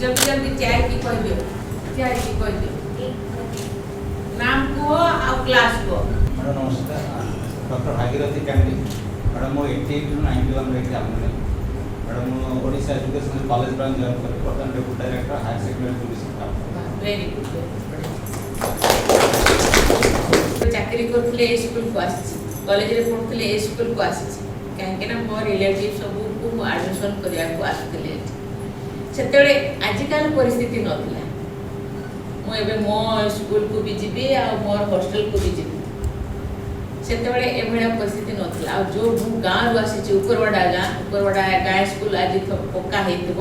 ଜଲ୍ଦି ଜଲ୍ଦି ଚାରିକି କହିଦିଅ, ଚାରିକି କହିଦିଅ। ନାମ କୁହ ଆଉ କ୍ଲାସ୍ କୁହ। ମ୍ୟାଡ଼ାମ୍ ନମସ୍କାର। ଡକ୍ଟର ଭାଗୀରଥୀ କାଣ୍ଡି ମ୍ୟାଡ଼ାମ୍। ମୁଁ 88ରୁ 91ରେ ଏଠି ଆଲୁମିନି ମ୍ୟାଡ଼ାମ୍। ମୁଁ Odisha education college branch join କରି ବର୍ତ୍ତମାନ deputy director, higher secondary education କାମ। Very good. ଚାକିରି କରୁଥିଲେ ଏ ସ୍କୁଲକୁ ଆସିଛି, କଲେଜରେ ପଢ଼ୁଥିଲେ ଏ ସ୍କୁଲକୁ ଆସିଛି, କାହିଁକି ନା ମୋ ରିଲେଟିଭ୍ ସବୁକୁ ମୁଁ ଆଡ଼ମିସନ୍ କରିବାକୁ ଆସୁଥିଲି ଏଠି। ସେତେବେଳେ ଆଜିକାଲି ପରିସ୍ଥିତି ନଥିଲା। ମୁଁ ଏବେ ମୋ ସ୍କୁଲକୁ ବି ଯିବି ଆଉ ମୋର ହଷ୍ଟେଲକୁ ବି ଯିବି। ସେତେବେଳେ ଏଭଳିଆ ପରିସ୍ଥିତି ନଥିଲା। ଆଉ ଯେଉଁ ମୁଁ ଗାଁରୁ ଆସିଛି, ଉପରବାଡ଼ା ଗାଁ, ଉପରବାଡ଼ା ଗାଁ ସ୍କୁଲ ଆଜି ପକ୍କା ହେଇଥିବ,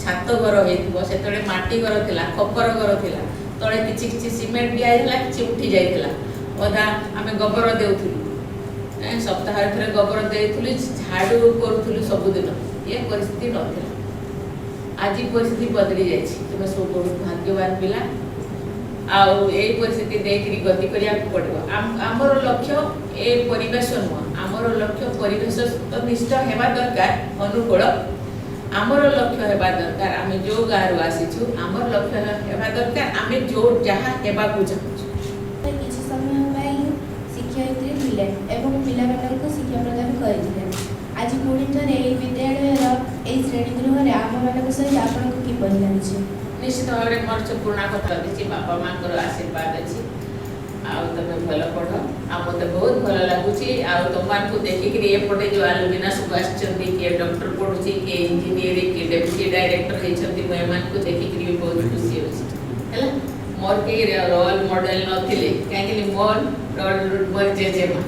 ଛାତ ଘର ହେଇଥିବ। ସେତେବେଳେ ମାଟି ଘର ଥିଲା, ଖପର ଘର ଥିଲା। ତଳେ କିଛି କିଛି ସିମେଣ୍ଟ ଦିଆଯାଇଥିଲା, କିଛି ଉଠି ଯାଇଥିଲା ଅଧା। ଆମେ ଗୋବର ଦେଉଥିଲୁ, ସପ୍ତାହରେ ଥରେ ଗୋବର ଦେଉଥିଲୁ, ଝାଡ଼ୁ କରୁଥିଲୁ ସବୁଦିନ। ଏ ପରିସ୍ଥିତି ନଥିଲା। ଆଜି ପରିସ୍ଥିତି ବଦଳି ଯାଇଛି। ତୁମେ ସବୁ ବହୁତ ଭାଗ୍ୟବାନ ପିଲା। ଆଉ ଏଇ ପରିସ୍ଥିତି ଦେଇକିରି ଗତି କରିବାକୁ ପଡ଼ିବ। ଆମର ଲକ୍ଷ୍ୟ ଏ ପରିବେଶ ନୁହଁ। ଆମର ଲକ୍ଷ୍ୟ, ପରିବେଶ ତ ନିଶ୍ଚୟ ହେବା ଦରକାର ଅନୁକୂଳ। ଆମର ଲକ୍ଷ୍ୟ ହେବା ଦରକାର ଆମେ ଯେଉଁ ଗାଁରୁ ଆସିଛୁ, ଆମର ଲକ୍ଷ୍ୟ ହେବା ଦରକାର ଆମେ ଯେଉଁ ଯାହା ହେବାକୁ ଚାହୁଁଛୁ। କିଛି ସମୟ ପାଇଁ ଶିକ୍ଷୟିତ୍ରୀ ଥିଲେ ଏବଂ ପିଲାମାନଙ୍କୁ ଶିକ୍ଷା ପ୍ରଦାନ କରିଥିଲେ। ଆଜି ପୁଣି ଥରେ ଏହି ବିଦ୍ୟାଳୟର ଏହି ଶ୍ରେଣୀ ଗୃହରେ ଆମମାନଙ୍କ ସହିତ ଆପଣଙ୍କୁ କିପରି ଲାଗୁଛି? ନିଶ୍ଚିତ ଭାବରେ ମୋର ସେ ପୁରୁଣା କଥା ଅଛି, ବାପା ମାଙ୍କର ଆଶୀର୍ବାଦ ଅଛି। ଆଉ ତମେ ଭଲ ପଢ଼। ଆଉ ମୋତେ ବହୁତ ଭଲ ଲାଗୁଛି। ଆଉ ତମମାନଙ୍କୁ ଦେଖିକିରି ଏପଟେ ଯେଉଁ ଆଲୁମିନି ସବୁ ଆସିଛନ୍ତି, କିଏ ଡକ୍ଟର ପଢ଼ୁଛି, କିଏ ଇଞ୍ଜିନିୟରିଂ, କିଏ ଡେପୁଟି ଡାଇରେକ୍ଟର ହେଇଛନ୍ତି, ମୁଁ ଏମାନଙ୍କୁ ଦେଖିକିରି ବି ବହୁତ ଖୁସି ହେଉଛି। ହେଲା, ମୋର କେହି ରୋଲ୍ ମଡେଲ ନଥିଲେ, କାହିଁକି ମୋର ରୋଲ୍ ମୋର ଜେଜେମା।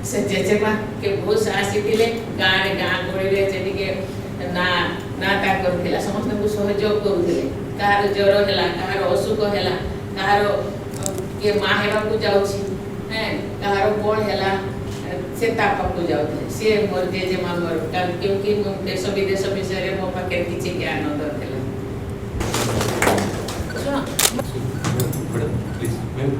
ସେ ଜେଜେମା କେ ବହୁତ ସାହସୀ ଥିଲେ। ଗାଁରେ, ଗାଁ ଗହଳିରେ ସେ ଟିକେ ନା ନା ତାଙ୍କର ଥିଲା, ସମସ୍ତଙ୍କୁ ସହଯୋଗ କରୁଥିଲେ। କାହାର ଜ୍ୱର ହେଲା, କାହାର ଅସୁଖ ହେଲା, କାହାର କିଏ ମା ହେବାକୁ ଯାଉଛି, ହେଁ, କାହାର କ'ଣ ହେଲା, ସେ ତା ପାଖକୁ ଯାଉଥିଲେ। ସିଏ ମୋର ଜେଜେମା ମୋର, କ୍ୟୁଁକି ମୁଁ ଦେଶ ବିଦେଶ ବିଷୟରେ ମୋ ପାଖରେ କିଛି ଜ୍ଞାନ ନଥିଲା। ଶୁଣ। Madam, please, ma'am.